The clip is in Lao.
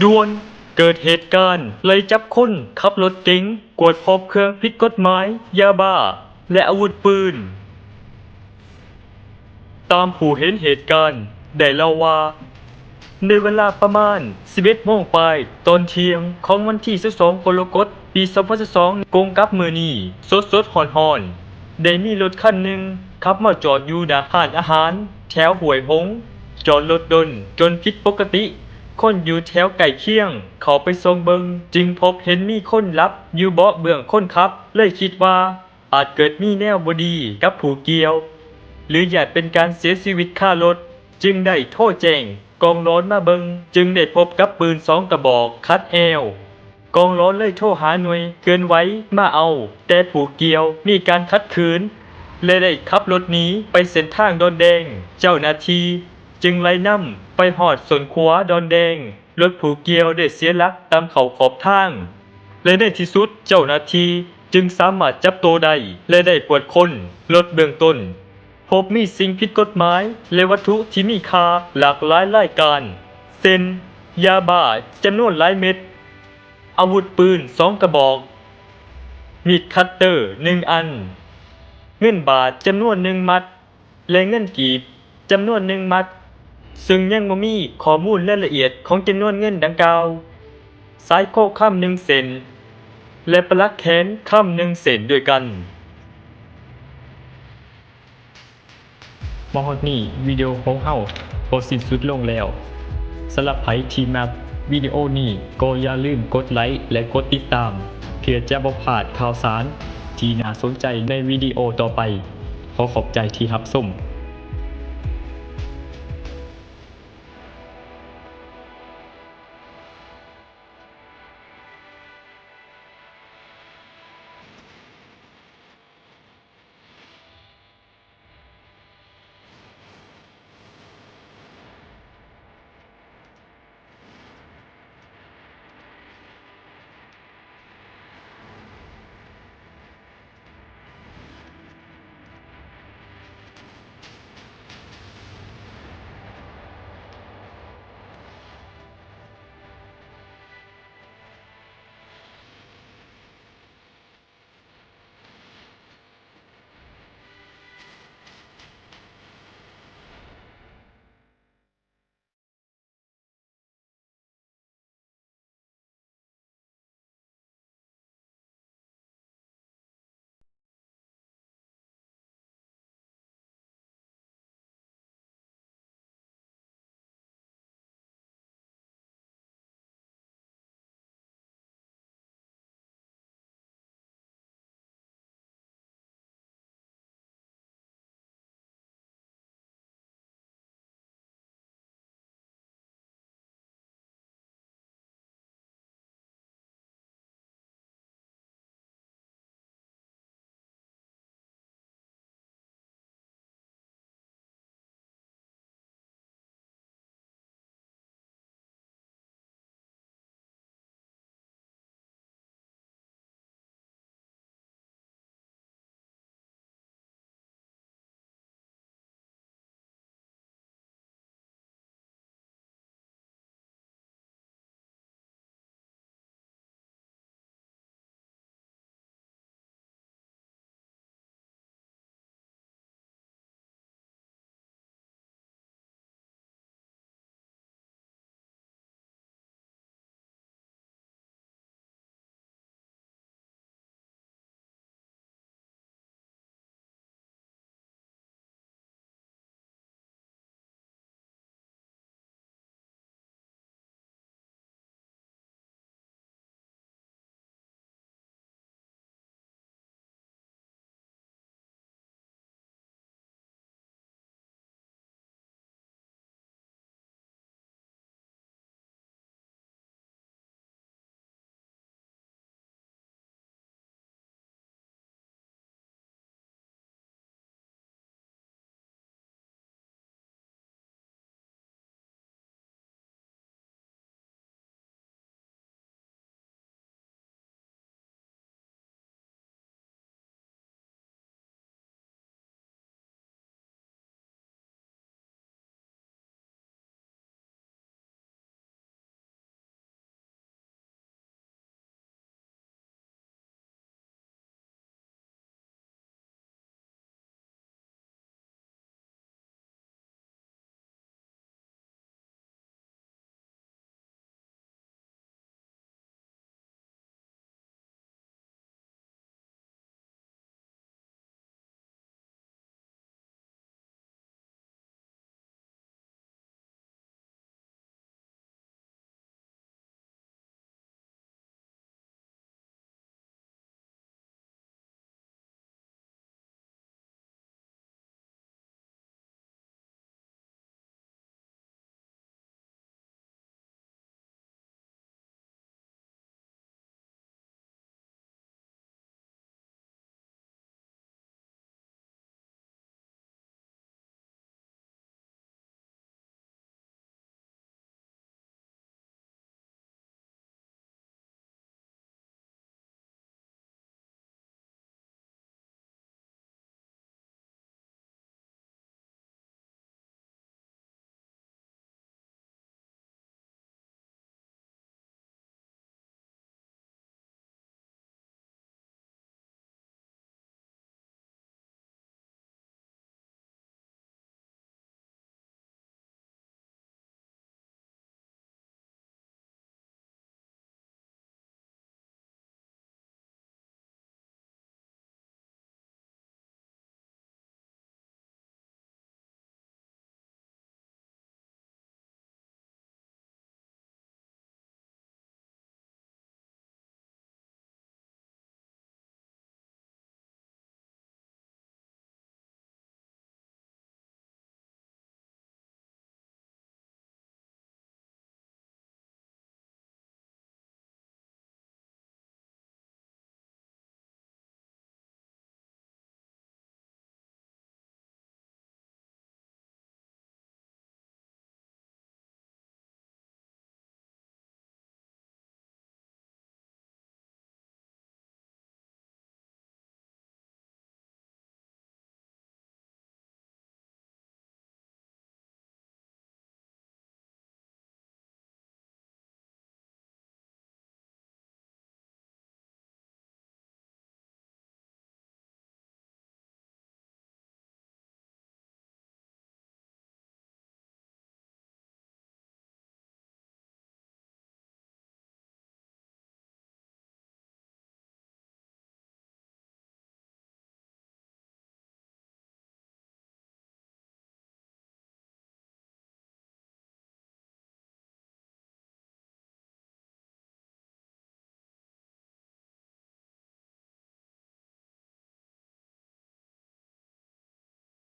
ດ່ວນ! ເກີດເຫດການໄລ່ຈັບຄົນຂັບລົດເກັງ, ກວດພົບເຄື່ອງຜິດກົດໝາຍ, ຢາບ້າ ແລະ ອາວຸດປືນ. ຕາມຜູ້ເຫັນເຫດການໄດ້ເລົ່າວ່າ, ໃນເວລາປະມານສິບເອັດໂມງປາຍຕອນທ່ຽງຂອງວັນທີຊາວສອງ ກໍລະກົດ ປີສອງພັນຊາວສອງ ກົງກັບມື້ນີ້ ສົດໆຮ້ອນໆ ໄດ້ມີລົດຄັນໜຶ່ງຂັບມາຈອດຢູ່ໜ້າຮ້ານອາຫານແຖວຫ້ວຍຫົງ, ຈອດລົດດົນຈົນຜິດປົກກະຕິ, ຄົນຢູ່ແຖວໃກ້ຄຽງເຂົ້າໄປສ່ອງເບິ່ງ ຈຶ່ງພົບເຫັນມີຄົນຫຼັບຢູ່ເບາະເບື້ອງຄົນຂັບ, ເລີຍຄິດວ່າອາດເກີດມີແນວບໍ່ດີກັບຜູ້ກ່ຽວ ຫຼື ຢ້ານເປັນການເສຍຊີວິດຄາລົດ, ຈຶ່ງໄດ້ໂທແຈ້ງກອງຫຼອນມາເບິ່ງ, ຈຶ່ງໄດ້ພົບກັບປືນສອງກະບອກຂັດແອວ. ກອງຫຼອນເລີຍໂທຫາໜ່ວຍເຄື່ອນໄຫວມາເອົາ, ແຕ່ຜູ້ກ່ຽວມີການຂັດຂືນ ແລະ ໄດ້ຂັບລົດໜີໄປເສັ້ນທາງດອນແດງ. ເຈົ້າໜ້າທີ່ຈຶ່ງໄລ່ນຳໄປຮອດສົ້ນຂົວດອນແດງ, ລົດຜູ້ກ່ຽວໄດ້ເສຍຫຼັກຕຳເຂົ້າຂອບທາງ ແລະ ໃນທີ່ສຸດເຈົ້າໜ້າທີ່ຈຶ່ງສາມາດຈັບໂຕໄດ້ ແລະ ໄດ້ກວດຄົ້ນລົດເບື້ອງຕົ້ນ. ພົບມີສິ່ງຜິດກົດໝາຍ ແລະ ວັດຖຸທີ່ມີຄ່າຫຼາກຫຼາຍລາຍການ ເຊັ່ນ ຢາບ້າຈຳນວນຫຼາຍເມັດ, ອາວຸດປືນສອງກະບອກ, ມີດຄັດເຕີໜຶ່ງອັນ, ເງິນບາດຈຳນວນໜຶ່ງມັດ ແລະ ເງິນກີບຈຳນວນໜຶ່ງມັດ, ເຊິ່ງຍັງບໍ່ມີຂໍ້ມູນລາຍລະອຽດຂອງຈຳນວນເງິນດັ່ງກ່າວ, ສາຍຄໍຄຳໜຶ່ງເສັ້ນ ແລະ ປະຫຼັກແຂນຄຳໜຶ່ງເສັ້ນດ້ວຍກັນ. ມາຮອດນີ້ ວິດີໂອຂອງເຮົາກໍສິ້ນສຸດລົງແລ້ວ. ສຳລັບໃຜທີ່ມັກວິດີໂອນີ້ ກໍຢ່າລືມກົດໄລ ແລະ ກົດຕິດຕາມ ເພື່ອຈະບໍ່ພາດຂ່າວສານທີ່ໜ້າສົນໃຈໃນວິດີໂອຕໍ່ໄປ. ຂໍຂອບໃຈທີ່ຮັບຊົມ.